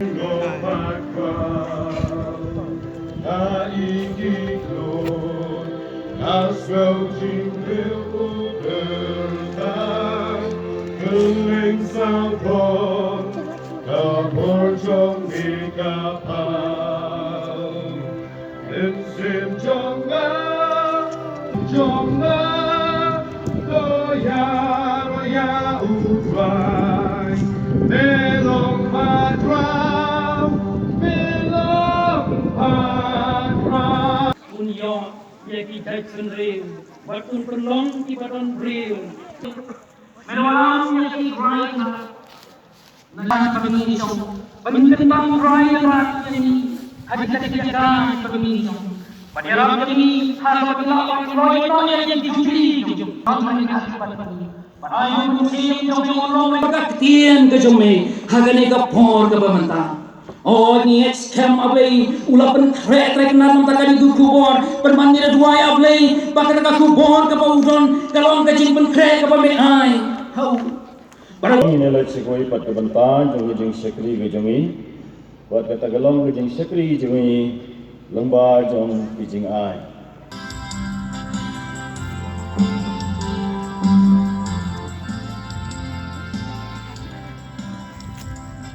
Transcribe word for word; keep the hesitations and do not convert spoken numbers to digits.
Un ïoh ïa ki jait bynriew bad un pynlong kiba don briew. Me la lam ïa ki briew na ka ba ngi shong. Ba ngi kyntang briew na ka ba ngi ha ka jaka ba ngi shong. Ba dei ram ka ngi ha ka ba ngi la ba ngi loi to ïa ki jubili jong. Ba ngi ka ba ngi. Ba ai ïa u ktien jong me ha kane ka por kaba mynta. O ngi ngeit skhem A Blei u la pynkhreh trei kynad mynta kane ka khubor. Pynban ngi da duwai A Blei ba kane ka khubor kaba u don ka long ka jingpynkhreh kaba me ai. Hau. Ba ngi ne leit shakri pat ka bynta jong ka jingshakri ka jong ngi. Bad kata ka long ka jingshakri jong ngi lyngba jong ka jingai.